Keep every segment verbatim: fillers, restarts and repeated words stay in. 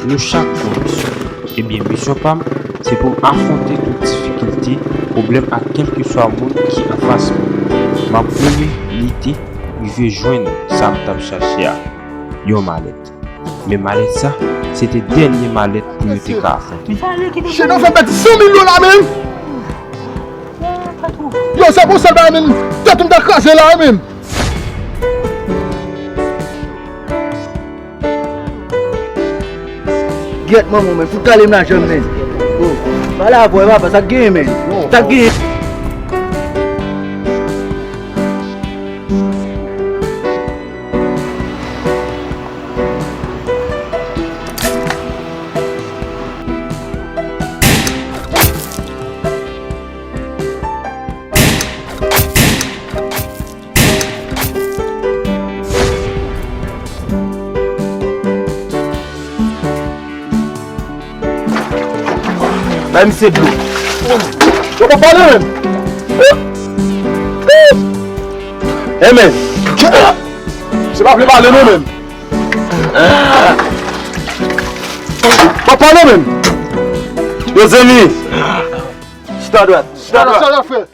Nou chak gen yon misyon. Ebyen, misyon pa m, se pou m afwonte tout difikilte, pwoblèm ak kèlkeswa moun ki anfas mwen. M ap goumen, lite, rive jwenn sa m t ap chache a, yon malèt. Men malèt sa, se te dènye malèt pou yo te ka afwonte. Chen nan fè pèdi san mil dola menm. Yo, se pou sèl bagay menm. Tèt m ta kraze la menm. Gyèt manman w, men fout kale m lajan m, men. Oh, pale avè w, papa, sa k genyen, men? Sa k genyen? Bay misye dlo. Yo pa pale menm. Hey, men. Se pa vle pale non menm. Pa pale menm. Yo zanmi. Chita dwat. Chita dwat. Chita dwat, frè.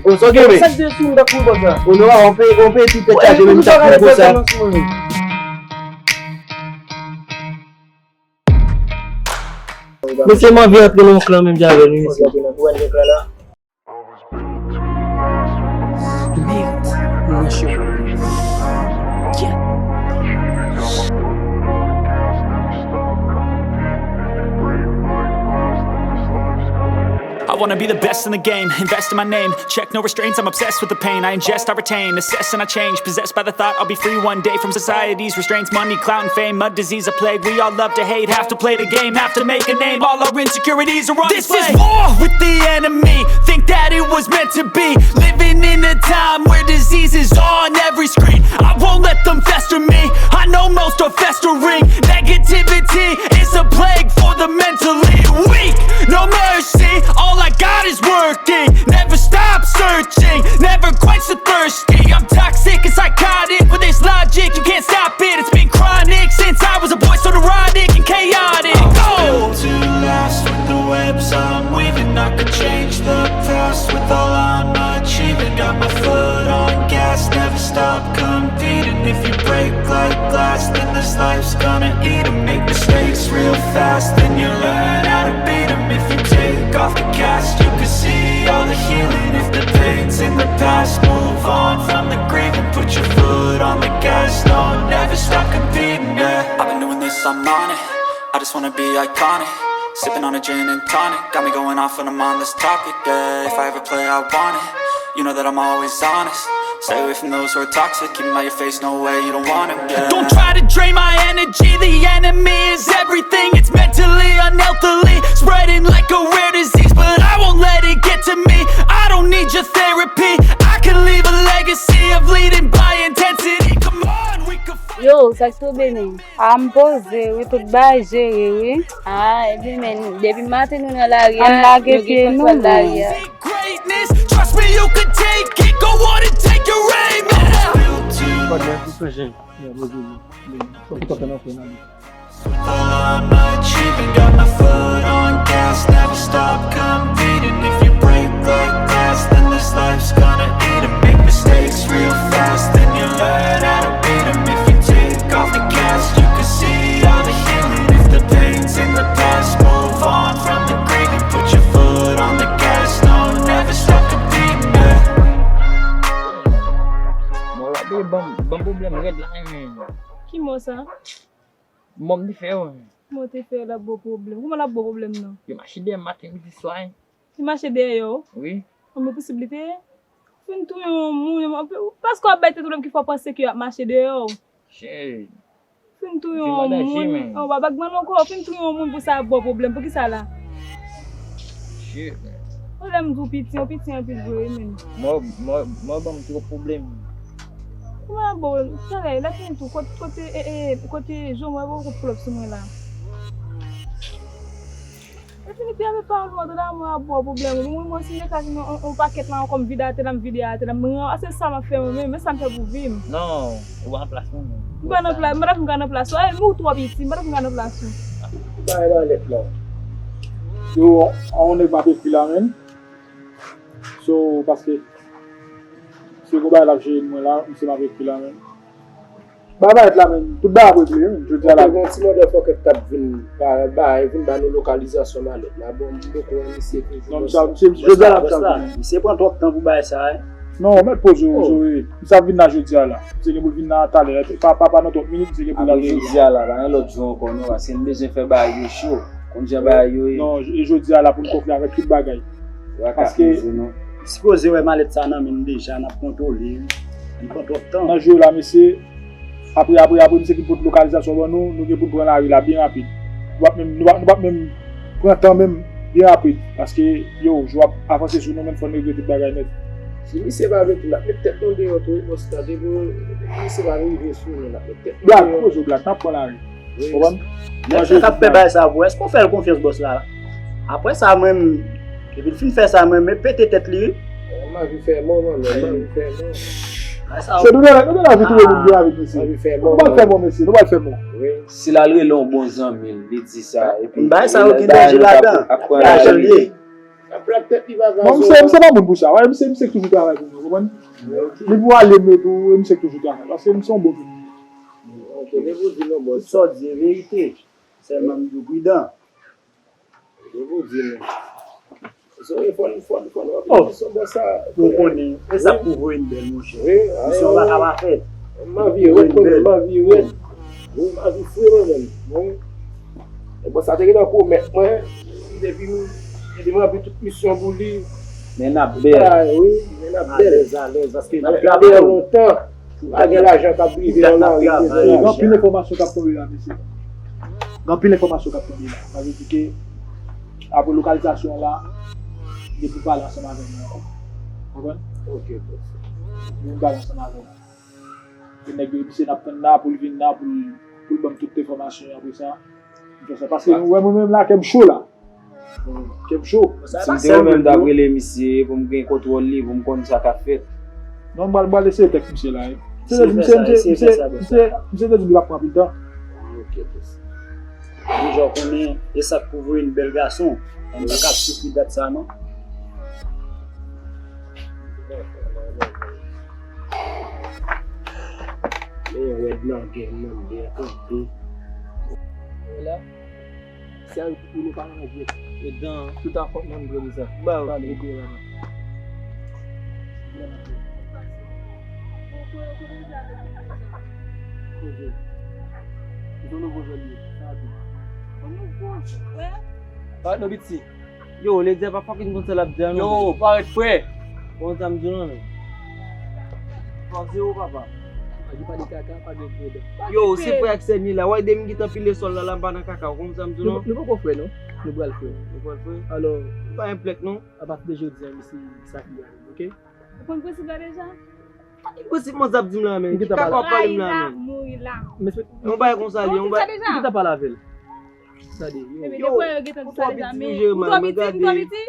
Oh, sa w gen, men? Sa k de sou m tankou bòs la? Oh, non, on pe, on pe ti tèt chaje, men sa pou konsa. Mesye, m anvi antre nan yon klan menm jan avè nou, mesye. Mèt, mwen cho. Yeah. I wanna be the best in the game, invest in my name. Check no restraints, I'm obsessed with the pain. I ingest, I retain, assess, and I change. Possessed by the thought I'll be free one day from society's restraints. Money, clout, and fame, a disease, a plague. We all love to hate, have to play the game, have to make a name. All our insecurities are on display. This is war with the enemy. Think that it was meant to be. Living in a time where diseases are on every screen. I won't let them fester me. I know most are festering. Negativity is a plague for the mentally weak. No mercy, all I got is working. Never stop searching, never quench the thirsty. I'm toxic and psychotic, with this logic, you can't stop it. It's been chronic since I was a boy, so neurotic and chaotic. I'm built to last with the webs I'm weaving. I could change the past with all I'm achieving. Got my foot on gas, never stop competing. If you break like glass, then this life's gonna eat 'em. Make mistakes real fast, then you learn how to beat 'em. If you take off the cast, you can see all the healing. If the pain's in the past, move on from the grieving. Put your foot on the gas, no, never stop competing, yeah. I've been doing this, I'm on it. I just wanna be iconic. Sipping on a gin and tonic. Got me going off on a mindless topic, yeah. If I ever play, I want it. You know that I'm always honest. Stay away from those who are toxic. Keep 'em out your face, no way, you don't want 'em, yeah. Don't try to drain my energy. The enemy is everything. It's mentally, unhealthily, spreading like a rare disease. But I won't let it get to me. I don't need your therapy. I can leave a legacy of leading by intensity. Come on, we can fight. Yo, sa k tou beni? A, m poze, wi, tout bagay jere, wi. A, epi men, depi maten nou nan lari a, ann lage pye nou, men. Greatness, trust me, you can take it. Go on and take your aim, yeah. Pandan tout Pull up, not achieving, got my foot on gas, never stop competing. If you break like glass, then this life's gonna eat 'em. Make mistakes real fast, then you learn how to beat 'em. If you take off the gas, you can see all the healing. If the pain's in the past, move on from the grieving. Put your foot on the gas, no, never stop competing, yeah. Mwen ap ban ban pwoblèm rèd la, men. Ki mo sa? Mò m te fè yo. Mo te fè yo l ap bon pwoblèm. Kouman l ap bon pwoblèm nan? Yo mache dèyè m maten, midi, swa. Li mache dèyè yo? Wi. Anben posiblite. Fin touye yon moun, paske w ap bay tèt ou pwoblèm ki fè w panse ke y ap mache dèyè w. Shit. Fin touye yon moun. Oh, pa bag nan non kò, fin touye yon moun pou sa ap bon pwoblèm. Poukisa la? Shit, man. Pwoblèm tou piti, yon piti anpil vre, men. Mò, mò, mò ban m twòp pwoblèm. Kouman ap bon, talè, lè fini tou, kot-, kote, e, e, kote Jomwen poko pwòp sou mwen la. Lè fini pi avèk pawòl ou an, tande mwen ap ba w pwoblèm. Mwen, mwen, si m te ka vin yon, yon, yon pakèt la, yon kòm vide atè la, m vide atè la, mwen, se sa m ap fè mwen menm, men sa m fè pou vi m. Non, ou pa nan plas mwen menm. M pa nan plas, m pa ta fin ka nan plas ou. Ay, men ou twò piti, m pa ta fin ka nan plas ou. Bay la lèt la. Yo, a yon nèg m ap ekri la, menm. So, paske, se gon bagay l ap jere mwen la, misye m ap ekri la, menm. Bagay la menm, tout bagay ap regle, wi, jodi a la. Ok, gen yon ti motherfucker k t ap vin ba, ba, vin ba nou lokalizasyon malèt la. Bon, m poko wè misye toujou. Non, misye, misye, jodi a la, misye ap vin. Misye pran twòp tan pou bagay sa, wi. Non, mèt poze w, Zoe. Misye ap vin la jodi a la. Misye gen pou l vin la talè. Pa, pa, pa nan twòp minit, misye gen pou l la. Jodi a la, pa gen lòt jou ankò, non, paske m bezwen fè bagay yo cho. Konn jan bagay yo ye. Non, e jodi a la pou n konfye avèk tout bagay. Paske sipoze wè malèt sa nan men n deja, n ap kontwole, wi. Li pran twòp tan. Nan jou la, mesye, apre, apre, apre, misye ki pot lokalizasyon ban nou, nou gen pou n pran lari la byen rapid. Nou p ap menm, nou p ap, nou p ap menm pran tan menm, byen rapid. Paske, yo, jou ap avanse sou nou, men fò n regle tout bagay nèt. Si misye pa vle tou, n ap met tèt nou deyò tou, wi, bòs la, depi misye pa rive sou nou, n ap met tèt nou deyò. Black, poze w, Black, n ap pran lari. Konprann? Nèg sa k ap fè bagay sa pou ou, èske w fè l konfyans, bòs la? Apre sa, mwen, depi l fin fè sa, mwen, mwen pete tèt li, wi. Mwen anvi fè mò, mwen, mwen anvi fè mò. Se nou, nou, nou anvi touye moun byen avèk misye. Nou pral fè mò, mesye, nou pral fè mò. Si l al rele yon bon zanmi l, li di sa, epi bagay sa yo gen danje ladan, lajan l ye. Bon, misye, misye pa moun pou sa, wi, misye, misye toujou travay pou mwen, konprann? Li pou ale, men tou, misye toujou travay, paske misye yon bon moun. Ok, men pou di non, bòs. Sa w di e verite. Sèlman m di w pridan. Yo pou di nou. So, e fò n, fò n, fò n wè pou misyon bòs sa. Pou konnen, e sa k pou voye n bèl, monchè. Wi, misyon pa ka pa fèt. M anvi rèd, m anvi rèd. Wi, m anvi fre mwen menm. Bon. E bòs sa te gentan pwomèt mwen, depi m, depi m ranpli tout misyon pou li. Men n ap bèl. Wi, men n ap bèl. Alèz, alèz, paske n ap travay lontan. Pa gen lajan k ap rive nan lari. Gen anpil enfòmasyon k ap tonbe la, mesye. Gen anpil enfòmasyon k ap tonbe la. Sa vle di ke apre lokalizasyon an la, gen pou pale ansanm avè nou ankò. Konprann? Ok, bòs. Gen pou pale ansanm avè nou. E nèg yo, misye n ap tann la pou l vin la, pou l, pou l ban m tout enfòmasyon yo apre sa. M fè sa. Paske nou wè mwen menm la, kè m cho la. Kè m cho. Si m te wè menm m t ap rele misye pou m gen kontwòl li, pou m konn sa k ap fèt. Non, m pral, m pral eseye tèks misye la, wi. Misye, misye, misye, misye, misye te di m li p ap pran anpil tan. Ok, bòs. Deja w konnen, e sa k pou voye n bèl gason. Ann pa ka ap soufri dat sa, non. Men yon rèd nan gen nan byen kanpe. Vwala. Se a yo ki pou nou pa ranje. E dan tout afwontman nou prè pou sa. Ba yo. Pale de la. Koze. Se yon nouvo jèn li. Sa di. Yon nouvo jèn. Wè. Pa nou piti. Yo, Lady a pa fucking konn sa l ap di a non. Yo, parèt frè. Bon, sa m di w non, men. Fòk se ou, papa. Pa di pa de kaka, pa gen frè dan. Yo, se frè ak sè m ye la. Wè, de m gentan pile sòl la, la m pa nan kaka. Ou konn sa m di w non? Nou, nou poko frè non. Nou pral frè. Nou pral frè? Alò, pa gen plèk non. Apati de jodi a, misye sa ki a, ok? Ou konn prensip la deja? Ki prensip manzè ap di m la, men? Ki kaka w ap pale m la, men? Mouri la. Yon bagay konsa li, yon bagay. M gentan pale avè l. Tande, yo. Yo, yo gentan di sa deja, men. Ou twò piti, m twò piti.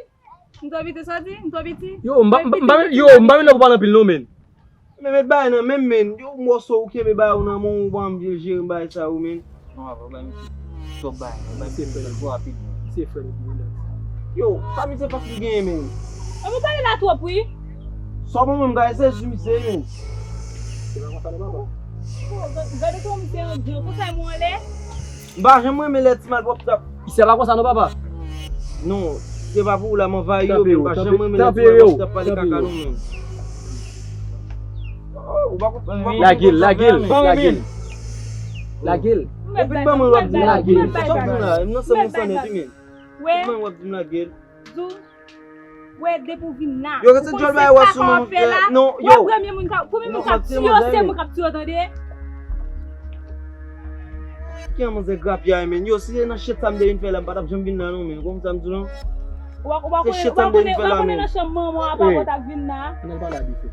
M twò piti, sa w di? M twò piti? Yo, m pa, m pa, m pa, yo, m pa menm nan pou pale anpil non, men. Men met bagay nan men m, men. Yo, mòso ou kenbe bagay ou nan men w, ou pa janm vle jere bagay sa yo, men. Non, papa, bay misye twòp bagay. Bay misye twòp rapid. Misye frè li, wi, la. Yo, sa misye fas li genyen, men. E, mwen pale la twòp, wi. Sa w ban mwen, m ka eseye sou misye, men. Se pa konsa, non, papa. Oh, ga-, gade kòman misye anjan, konsa e mwen anlè. M pa janm renmen lè ti malpwòpte ap. Misye pa konsa, non, papa. Non, se pa pou ou la, m anvayi yo, men m pa janm renmen lè ti malpwòpte ap pale kaka, non, men. Oh, ou pa konprann, ou pa konprann. Lage l, lage l, lage l. Lage l. Epi ban mwen w ap di m lage l. Sa w di m la, m nan san mwen san nèt, wi, men. Ban mwen w ap di m lage l. Zou, wè, depi w vin la. Yo, rete djòl bagay wè sou mwen, non, yo. Wè, premye moun k ap, premye moun k ap tiye w, se mwen k ap tiye w, tande. Ki an manzè grapyay, men. Yo, si se nan shit sa m te vin fè la, m pa t ap janm vin la, non, men. Ou konprann sa m di w lan? Ou pa, ou pa konnen, ou pa konnen, ou pa konnen nan chanm manman w apa w t ap vin la. Ann al pale a Dife.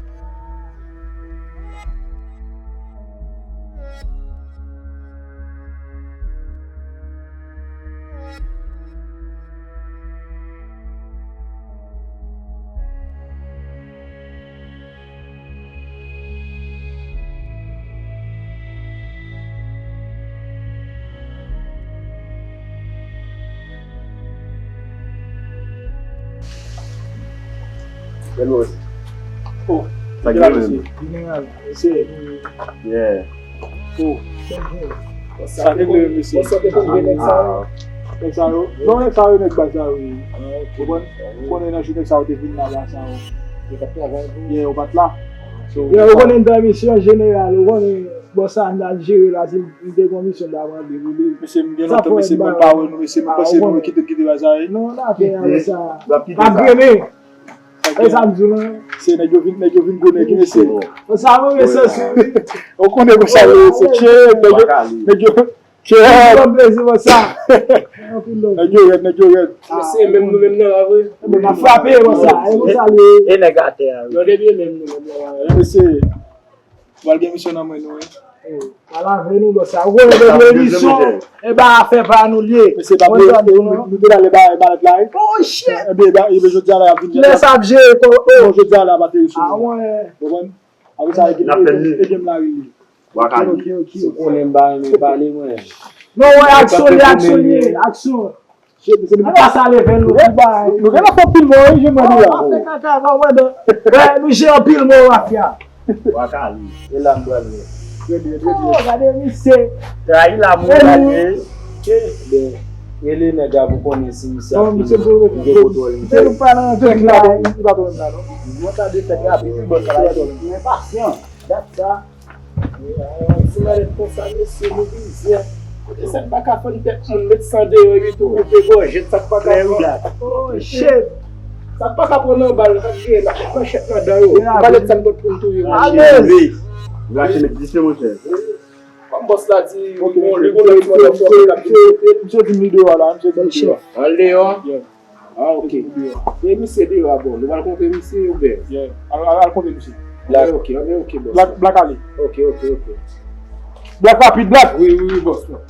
Bèl wòch. Oh, sa gen la, mesye? Jeneral, mesye. Yeah. Oh. Sa gen lè, mesye. Bon, sa te konn gen nèg sa yo. Nèg sa yo. Non, nèg sa yo, nèg baz la, wi. Ou konn, ou konnen nan jou nèg sa yo te vin la, la sa yo. Yo t ap travay pou. Yeah, yo pa t la. So, yeah, ou konnen m nan misyon jeneral, ou konnen, bon, sa m t al jere la, si m te gon misyon m ta mande pou li. Mesye, m gen lontan, mesye, mwen pa wè nou, mesye, mwen panse nou kite, kite baz la, wi. Non, n ap fè sa. N ap kite sa. N ap grennen. E sa m di w lan. Se nèg yo vin, nèg yo vin gwo nèg, mesye. Konsa, mwen, mesye, sou. Ou konnen konsa, mesye. Tchè, nèg yo, nèg yo, tchè. Anpil love, plezi, konsa. Anpil love. Nèg yo rèd, nèg yo rèd. Mesye, menm nou menm nan la, vre. Ebyen, n ap frape, konsa. E konsa, li. E nèg atè a, wi. Non, depi menm nou menm nan la, vre. Mesye. Pral gen misyon nan men nou, wi. Pral avè nou, bòs la. Ou konnen depi emisyon, e ba afè pa nou l ye. Mesye, pa bliye, nou, nou te pale ba, ba lòt la, wi. Oh, shit! Ebyen, ba, ebyen, jodi a la, y ap vin. Kilè sa ap jere kò, oh. Bon, jodi a la, bateri sou nou. Ah, ouais. Ou konprann? Apre sa, e, e, e, e game la, wi. Ok, ok, ok. Ou konnen m pa renmen pale, mwen. Non, wè, aksyon li, aksyon li, aksyon. Shit, mesye, nou pa sa level nou pou bay. Nou gen nan fè anpil mò, wi, je mwen la. Wè, nou je anpil mò, mafya. Waka li. E la m pral ye. Trè byen, trè byen. Oh, gade misye. Trayi la, mwen la ye. Rele nèg la pou konnen si misye ap fini. Misye pou, misye pou, misye pou pa nan fèk la. Li pa tro menm la, non. Mwen ta de fèk rapid, wi, bòs la. Mwen pasyan. Dat sa. Ti malèt konsa, mesye, nou mizè. Kote sa k pa ka fann tèt moun, met san deyò, epi tou koupe gòjèt, sa k pa ka fann. Oh, shit. Sa k pa ka pran nan bal, sa k gen, la, manchèt nan dan yo. Malèt sa m pot pou m touye, monchè. Wi. Rache met dis yo, monchè. Kòm bòs la di, bon, li gon lòt ti mòd fò k ap vin kote. Misye di m li deyò la, misye di m li deyò. An l deyò? Yeah. Ah, ok. E misye deyò a, bon, nou pral kontre misye oubyen? Yeah. Al, al, al kontre misye. Black. Ok, ok, ok, bòs. Black, Black ale. Ok, ok, ok. Black rapid, Black. Wi, wi, wi, bòs mwen.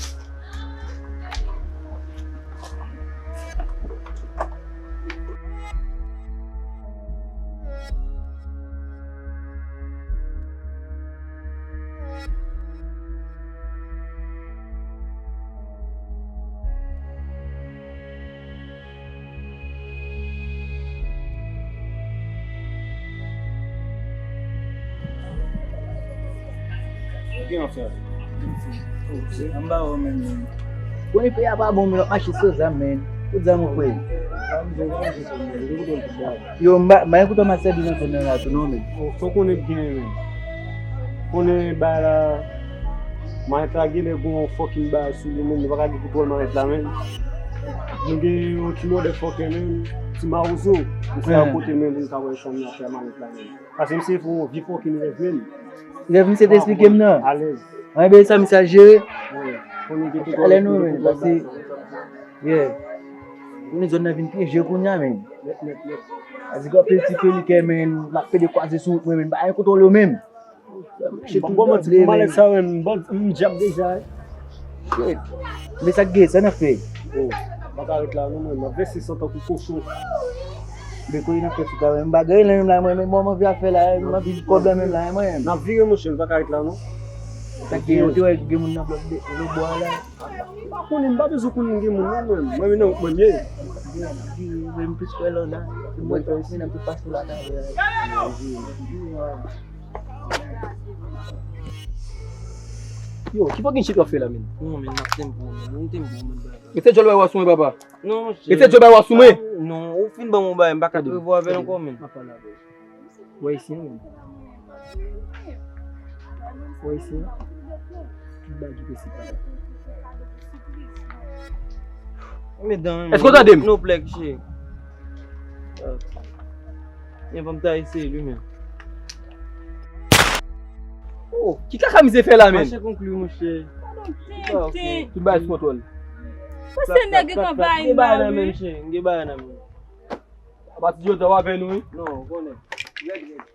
Ou gen afè. Anba ou menm, menm. Konnen peyi a pa bon, men l ap mache san zam, men. Tout zam ou kwè. Yo, m pa, m pa gen kouto m ap sèvi nan zòn nan la tou non, men. Fò konnen gen, men. Konnen bagay la, malèt la genlè gon fucking bagay sou li, men nou pa ka gen kontwòl malèt la, men. Nou gen yon ti motherfucker, men, ti mawozo. Nou fè yon kote, men, pou nou ka wè sa nou ap fè malèt la, men. Paske misye fè yon vye fucking rèv, men. Rèv misye te esplike m nan. Alèz. Anben, sa misye al jere. Alè nou, men, paske, yeah. Konnen zòn nan vin pyeje kounye a, men. Nèt, nèt, nèt. Paske gen anpil ti peliken, men, l ap pede kwaze sou wout mwen, men, m pa gen kontwòl yo menm. Bon, bon, manti, pou malèt sa, men, m djab deja, wi. Shit. Men sa k gen, sa n ap fè? Oh, m pa ka ret la, non, mwen, m ap vèse san tankou kochon. Dekouvri nan fè sou travay, m pa gen anyen menm la, mwen menm, bon, m anvi ap fè la, m anvi kòb la menm la, mwen menm. N ap vire, monchè, nou pa ka ret la, non. Sa k gen, ou te wè gen moun nan lòt bò a la? M pa konnen, m pa bezwen konnen gen moun nan, mwen. Mwen menm, mwen ye. Mwen plis wè lò la. Mwen menm, mwen pase la. Yo, ki fucking shit w ap fè la, men? Non, men, m ap tempo, men. M tempo, men, bra. Rete djòl bay w sou mwen, papa. Non, monchè. Rete djòl bay w sou mwen. Non, ou fin ban m yon bagay, m pa ka trevwa avè l ankò, men. M ap pale avè w. Ou ayisyen, men. Ou ayisyen. Tout bagay ki posib, papa. Èske w tande m? No plèg, che. Yon fanm ta eseye li menm. Oh, ki kaka misye fè la, men? Mache konkli, monchè. Tout bagay sou kontwòl. Ou se nèg ki konpayi m la, wi. Gen bagay nan men, monchè. Gen bagay nan men. Apati jodi a, w avè nou, wi. Non, ou konnen. Rèd, rèd.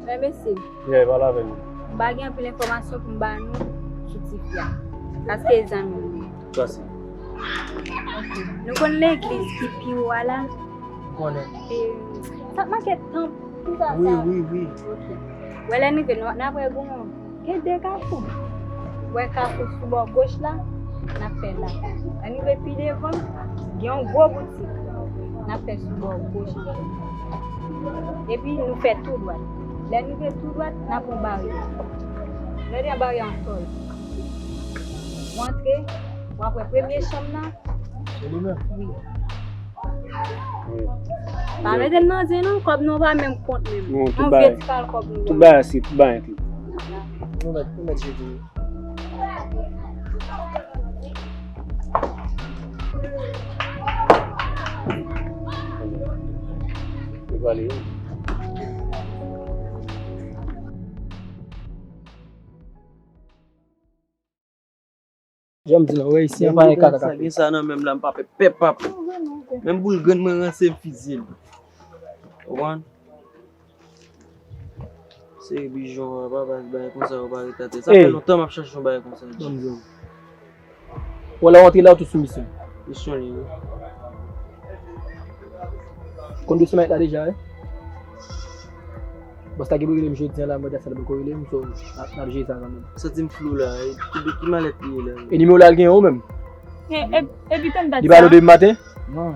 Men mesye, yeah, pale avè m. M pa gen anpil enfòmasyon pou m ba nou sou tifi a. Paske e zanmi m li ye. Sa se. Ok. Nou konn legliz ki pi wo a la? M konnen. E, sa k make tanp, ki sa sa? Wi, wi, wi. Ok. Wè, lè n rive, n ap wè gon, gen de kafou. Wè kafou sou bò goch la, n ap fè la. Lè n rive pi devan, gen yon gwo boutik. N ap fè sou bò goch la. Epi nou fè tou dwat. Lè n rive tou dwat, n ap yon baryè. Lè n yon baryè an sòl. W antre, w ap wè premye chanm nan. Se li menm? Wi. Wi. Pa mete m nan zen non, kòb nou pa menm kont menm. Non, tout bagay. Yon vye ti kal kòb nou. Tout bagay se, tout bagay enkli. Nou mèt, nou mèt jete. Yo pale. Jan m di nou, wi, isi an pa gen kaka k ap fèt. Gen sa nan men m la, m pa pè pèp ap. Menm boul grenn mwen ranse m fizye l. Ou konprann? Se bijon, papa, bagay konsa yo pa ret atè. Sa fè lontan m ap chache yon bagay konsa. Ban m di w. Wè, lè w antre la, w tou sou misyon. Misyon li, wi. Konn dosye m la deja, wi. Bòs la gen pou rele m jodi a la, mwen ta sal poko rele m, so, n ap, n ap jere sa kanmenm. Santi m flou la, e ki, ki malèt li ye la? E nimewo la, l gen ou menm? E, e, epi tann dat sa. Li pale w depi maten? Non.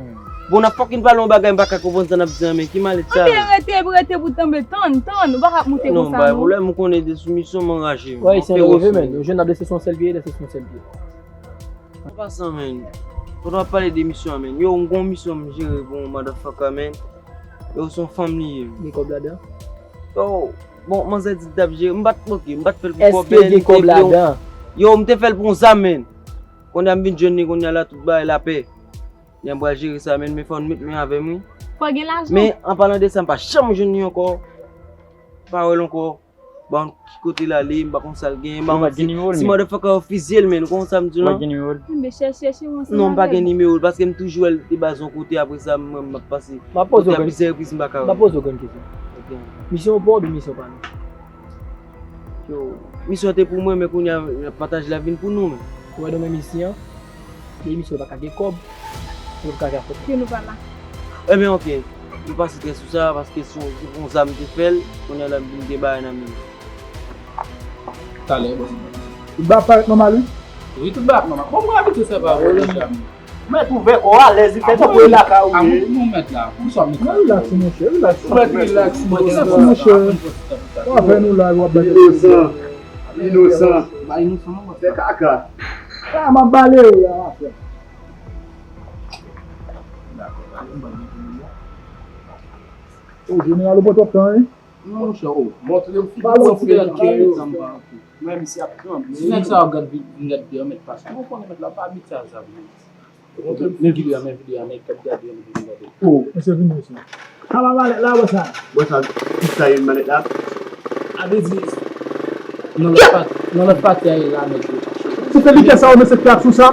Bon, n ap fucking pale yon bagay, m pa ka konprann sa n ap di an, men ki malèt sa? Anben, rete, rete pou tanbe, tann, tann, ou pa ka ap moute konsa non. Non, bay pwoblèm, ou konnen de sou misyon, m anraje m. Wi, se yon reve, men. Yo jwenn ap de se son sèl pye, de se son sèl pye. An pasan, men. Pandan w ap pale de misyon an, men. Yo, m gon misyon m jere pou yon motherfucker, men. Yo, se yon fanm li ye. Gen kòb ladan? Yo, bon, manzè di l t ap jere. M pa t, ok, m pa t fè l pou kòb, men. Èske gen kòb ladan? Yo, m te fè l pou yon zam, men. Kounye a m vin jwenn li, kounye a la tout bagay lapè. Li an pral jere sa, men, men fò n met men avè m, wi. Fò gen lajan. Men, an palan de sa, m pa janm jwenn li ankò. Pa wè l ankò. Bon, ki kote l ale, m pa konn sa l genyen, m pa konn si, si motherfucker yo fizye l, men, ou konn sa m di w lan? Ou pa gen nimewo l? Enben, chèche, chèche yon ansanm avè l. Non, m pa gen nimewo l, paske m toujou wè l te baze yon kote, apre sa, mwen, m ap pase. M ap poze w plizyè repriz, m pa ka wè l. M ap poze w grenn kesyon. Ok. Misyon w pa w oubyen misyon pa nou? Yo, misyon an te pou mwen, men kounye a, pataje la vin pou nou, men. Ou wè nou menm isi an, depi misyon pa ka gen kòb, nou pa ka fè afè. Ke nou pa la. Enben, ok. Nou pase tèt sou sa, paske se yon, se yon zam te fè l, kounye a la m vin gen bagay nan men m. Talè, bòs. Tout bagay ap parèt nòmal, wi. Wi, tout bagay ap nòmal. Bon, mwen abitye sa pa vre deja, men. Mèt ouvè kò w alèz, li fè tankou e lakay ou ye. Amoun, amoun, mèt la. Pou sa w mèt la. Relax, monchè, relax. Ou mèt relax, monchè. Relax, monchè. W ap fè nou la, w ap bay inosan. Inosan. Ba inosan, non, fè kaka. Sa, m ap bale w la, m ap fè. Dakò, bale m, bale m. O, jeneral, ou pran twòp tan, wi. Non, monchè, o. Bon, tout yon figi san fè kè yo. Mwen, misye ap tranble. Si nèg sa yo gad vi-, vin gad videyo a, mèt pase. Mwen konnen mèt la pa abitye a zam, non. Men videyo a, men videyo a, men kèt gade, men vin gade. O, mesye vini, mesye. Sa pa malèt la, wè sa. Wè sa, tout sa yo malèt la. A vle di, nan lòt pati, nan lòt pati a ye la, nèg yo chache. Ou fè li fè sa, ou mesye klak sou sa.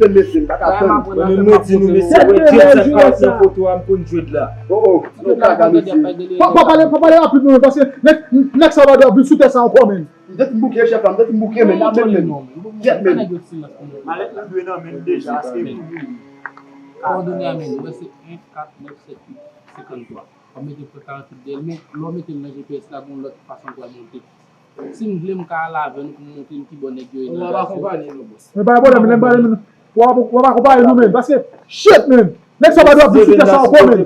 tann mesye, m pa ka tann. Mwen menm mwen di nou mesye, mwen jwèt sa k parèt nan foto a, m konn jwèt la. Oh, oh, nou kaka mesye. Pa, pa pale, pa pale rapid non, paske nèg, nèg sa va vin sou tè sa ankò menm. M te fin bouke chèf la, m te fin bouke men, la menm menm. Kèt menm. Malèt la dwe nan men l deja, se pou li. Kòdone a men, mwen se en kat nèf sèt uit senkant twa. W ap mete frè karant uit dèyè l, men lè w mete l nan G P S la, gen yon lòt fason l pral monte. Si m vle, m ka ale avè nou pou m montre n ki bò nèg yo ye nan relasyon. Men pa gen pwoblèm, lè m pale, men w ap, w ap akonpaye nou, men. Paske, shit, men. Nèg sa pa dwe ap vin sou tè sa ankò, men. M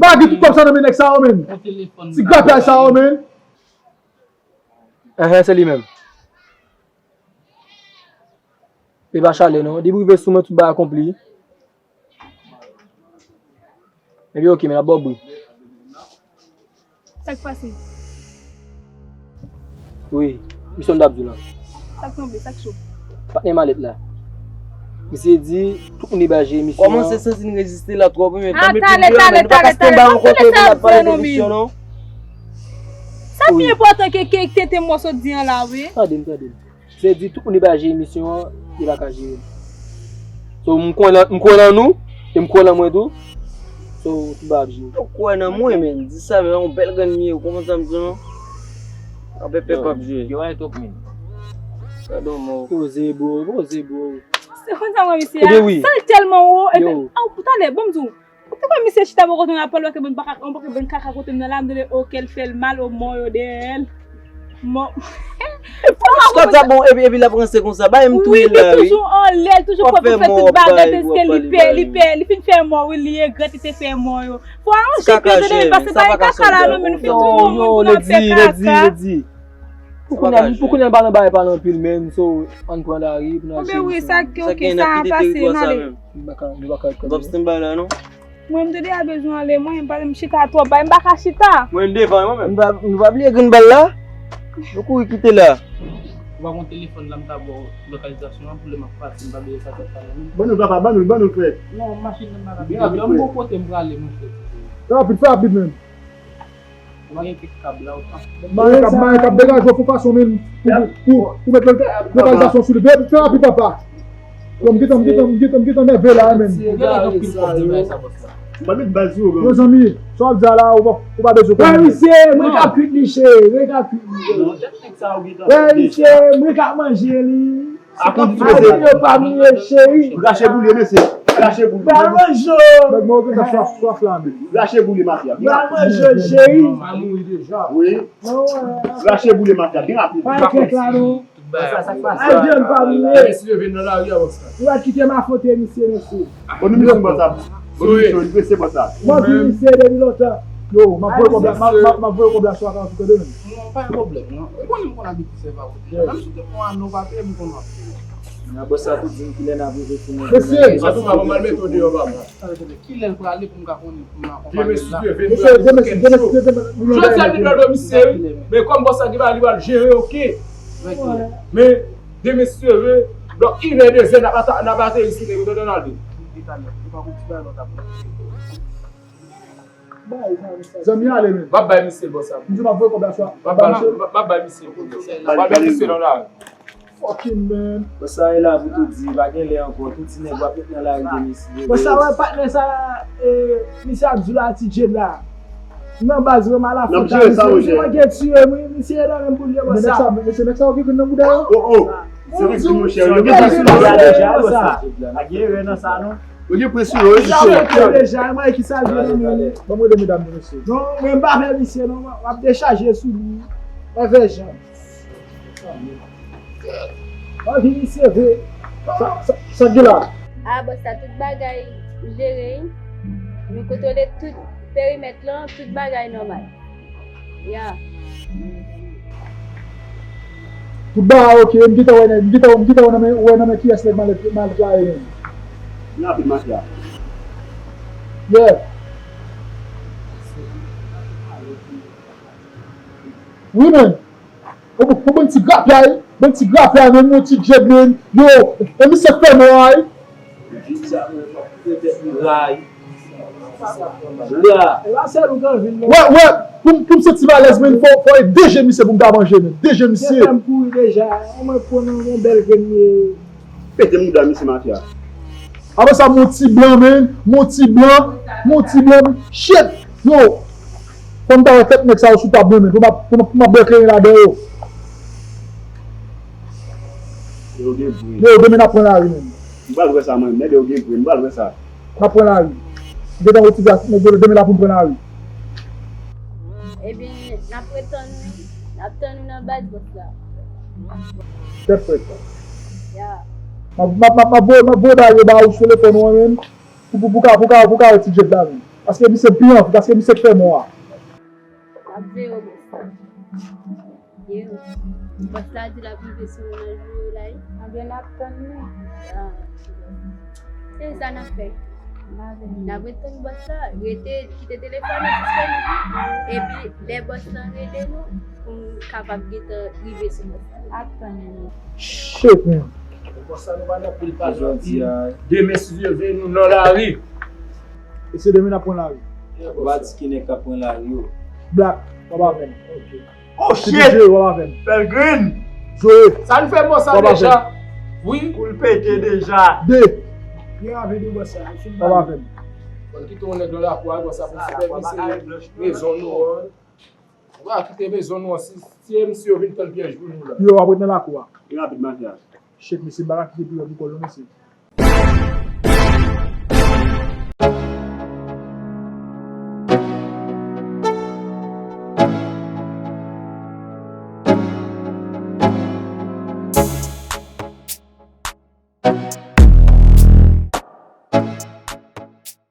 pa gen tout kòb sa nan men nèg sa yo, men. Ti grapyay sa yo, men. Enhen, se li menm. Li pa chale non. Depi w rive sou mwen, tout bagay akonpli. Ebyen, oke, men n ap ba w bri. Sa k pase? Wi, misye m t ap di w la. Sa k tonbe? Sa k cho? Patnè malèt la. Misye di, tout moun debaje emisyon an. Kòmanse santi n reziste la twòp, wi, men tann epi m di yo, men nou pa ka stanbay yon kote pou n ap pale de emisyon, non. Sa pi enpòtan ke, ke tete m w sot di an la, wi. Tande m, tande m. Se di tout moun debaje emisyon an, li pa ka jere l. So, m kwè nan, m kwè nan nou, e m kwè nan mwen tou. So, tout bagay ap jere. Ou kwè nan mwen, men. Di sa, men, yon bèl grenn m ye, ou konprann sa m di w, non? Anpè pèp ap jwe. Yo, yo, twòp, men. Gade yon mò. Poze, bro, poze, bro. Se konn sa mwen, mesye a. Ebyen, wi. Sa l tèlman wo, epi, a, pou talè, ban m di w. Ou te kwè misye chita bò kote m ap pale, ou pa ka, ou pa ka benn kaka kote m nan la, m tande, o, kè l fè l mal, o, mò yo dèyè l. Mò. Scott sa bon, epi, epi l ap ranse konsa, bay m touye l la, wi. Wi, li toujou anlè, li toujou pran pou fè tout bagay, deske li pè, li pè, li fin fè mò, wi, li regrèt li te fè mò yo. Fò aranje pye tande, men pase bay kaka la, non, men nou fin touye yon moun pou n ap fè kaka. Pou kounye a, pou kounye a, pa nan bagay pale anpil, men, so, ann pran lari, pou n al jere misyon. Oben wi, sa k, oke, sa a pase, n ale. Nou pa ka, nou pa ka. Mwen, m te deja bezwen ale, mwen, m pa, m chita twòp bay, m pa ka chita. Mwen, m devan, mwen menm. Nou pa, nou pa bliye grenn bal la? Nou kouri kite la. Ou pa gon telefòn la, m ta ba w lokalizasyon an, pou lè m ap pase, m pa bliye sa tèt pale, non. Ban nou, papa, ban nou, ban nou, frè. Non, machin nan pa ka pete. Yon bon kote m prale, monchè. Fè rapid, fè rapid, menm. Mare kèk kab la, ou pa. Mare kab, mare kab, degaje w, fè fason, men, pou, pou, pou, pou met lokalizasyon sou li. Fè, fè rapid, papa. Yo, m gentan, m gentan, m gentan, m gentan nève la, men. Yo, zanmi, sa w ap di a la, ou pa, ou pa bezwen konnen. Wè, misye, mwen ka kwit li, cheri, mwen ka kwit li. Wè, misye, mwen ka manje li. A kondisyon se yo pa mouye, cheri. Rache boule, mesye. Rache boule. Pa manje. Nèg mwen, ou gentan swaf, swaf la, men. Rache boule, mafya. Pa manje, cheri. Wi. Rache boule, mafya, byen rapid. Pa kèk la, non. Sa, sa k pase. Ay, vyann pa mouye. Mesye vin nan lari a, bòs la. Ou pa kite m afote misye, mesye. Bon, nou misyon bòs la. Bon, nou misyon, nou prese bòs la. Mwen di misye depi lontan. Yo, m ap voye kòb la, m ap, m ap, m ap voye kòb la sou akant ou tande menm. Non, pa gen pwoblèm, non. Ou konnen m konn abitye sèvi avè w deja. Menm si w te pran ann ou pa peye, m konn w ap peye. Nan bòs la tou di m kilè n ap rive fini. Mesye! Sa tou pa mal mete w deyò, papa. Kilè l prale pou m ka konnen, pou m akonpanye l la? Demen si Dye vle, nou la pou kenn jou. Jodi a, m di dòmi se wi. Men kòm bòs la gen bagay li pral jere, oke. Men demen si Dye vle, bò inè, dezè, n ap ata-, n ap ateri sou nèg yo, tande, Donald. Zanmi ale, men. M ap bay misye l, bòs la. M di m ap voye kòb la swa. M ap bay, m ap, m ap bay misye l pou misye. M ap bay misye nan la. Fucking man. Bòs sa e la pou tou di, pa gen lè ankò. Tout ti nèg w ap met nan lari de mesye. Bòs sa wè patnè sa, e, misye ap di la ti Jed la. Nan baz wè m a la fòt la, misye manke tiye m wi, misye nan menm pou l ye bòs sa. Men nèg sa, men se nèg sa yo ki vin nan bouda yo. Oh, oh. Se vre ki monchè, yo gen presyon deja, bòs sa. Pa gen erè nan sa non. Yo gen presyon, yo gen presyon. Misye deja, e mwen ki sa l gen nan men li. Ban m rele medam yo, mesye. Non, mwen m pa vle misye non, w ap dechaje sou li. Move jan. Anvi misye vre. Sa, sa, sa k gen la? A, bòs la, tout bagay jere, wi. Nou kontwole tout perimèt lan, tout bagay nòmal. Ya. Tout bagay oke, m gentan wè nan, m gentan, m gentan wè nan men, wè nan men kiyès nèg malèt, malèt la ye menm. Rapid, mafya. Yeah. Wi, men. Yon bon, yon bon ti grapyay, bon ti grapyay, men yon ti djèb, men. Yo, e misye fè mò a, wi. Ray. Ra. Wè, wè, pou m, pou m santi m alèz, men, fò, fò e de je misye pou m ta manje, men. De je misye. Misye fè m kouri deja. Mwen pran yon bèl grenn, men. Pete mouda misye mafya. Apre sa, mon ti blan, men. Mon ti blan. Mon ti blan. Shit! Yo! Fò m ta wè tèt nèg sa yo sou tab mwen, men. Pou m ap, pou m ap, pou m ap bwè kleren ladan yo. Yo gen bri. Yo, demen n ap pran lari, men. M pral wè sa, mwen. Nèg yo gen bri. M pral wè sa. N ap pran lari. M gentan retire ak nèg yo, demen n ap pran lari. Ebyen, n ap ret tann ou. N ap tann ou nan baz, bòs la. Tèt frèt. Ya. M ap, m ap, m ap, m ap voye, m ap voye bagay yo ba ou sou telefòn ou an menm. Pou, pou, pou ka, pou ka, pou ka wè ti djèb la menm. Paske misye pi anvi, paske misye k fè mò a. N ap veye w, bòs la. Yo. Bòs la di l ap rive sou nou nan jou yo la, wi. Anben, n ap tann li. Ah. Se sa n ap fè. N ap ret tann bòs la. Rete, kite telefòn ou disponib, wi. Epi, lè bòs la rele nou, pou n kapab gentan rive sou bòs la. Ap tann li. Shit, man. Bòs la, nou pa nan pil pale anpil. Demen, si Dye vle, nou nan lari. E se demen n ap pran lari. Ou pa di ki nèg k ap pran lari yo. Black, w ap avè m. Ok. Oh shit! T D J, w ap avè m. Pelgrin! Joe, sa n fè mò sa deja. Wi. Kou l pete deja. De. Li avè de bòs sa. W ap avè m. Bon, kite yon nèg nan lakou a, bòs sa pou sipèvize mezon nou an. Ou pa kite mezon nou an, si, si e misye yo vin tann pyèj pou nou la. Yo, w ap ret nan lakou a. Li rapid, mafya. Shit, mesye, m pa ka kite pi lwen pou kò l non, mesye.